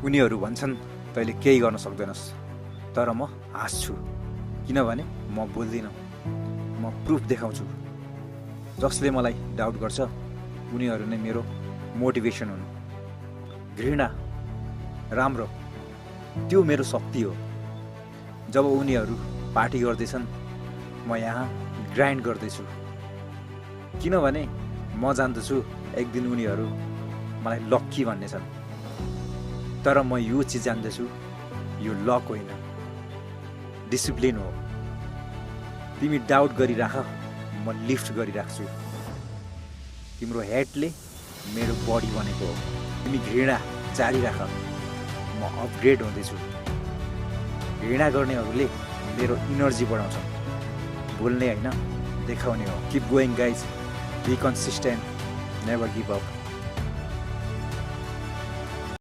उनीहरू भन्छन् तैँले केही गर्न सक्दैनस्, तर म हाँस्छु किनभने म बोल्दिनँ, म प्रुफ देखाउँछु। जसले मलाई डाउट गर्छ उनीहरू नै मेरो मोटिभेसन हुन्। घृणा राम्रो, त्यो मेरो शक्ति हो। जब उनीहरू पार्टी गर्दैछन् म यहाँ ग्राइन्ड गर्दैछु, किनभने म जान्दछु एक दिन उनीहरू मलाई लक्की भन्नेछन्। तर म यो चिज जान्दछु, यो लक होइन, डिसिप्लिन हो। तिमी डाउट गरिराख, म लिफ्ट गरिराख्छु। तिम्रो हेडले मेरो बडी बनेको हो। तिमी घृणा जारी राख, म अपग्रेड हुँदैछु। घृणा गर्नेहरूले मेरो इनर्जी बढाउँछन्, बोल्ने होइन देखाउने हो। Keep going guys, be consistent, never give up.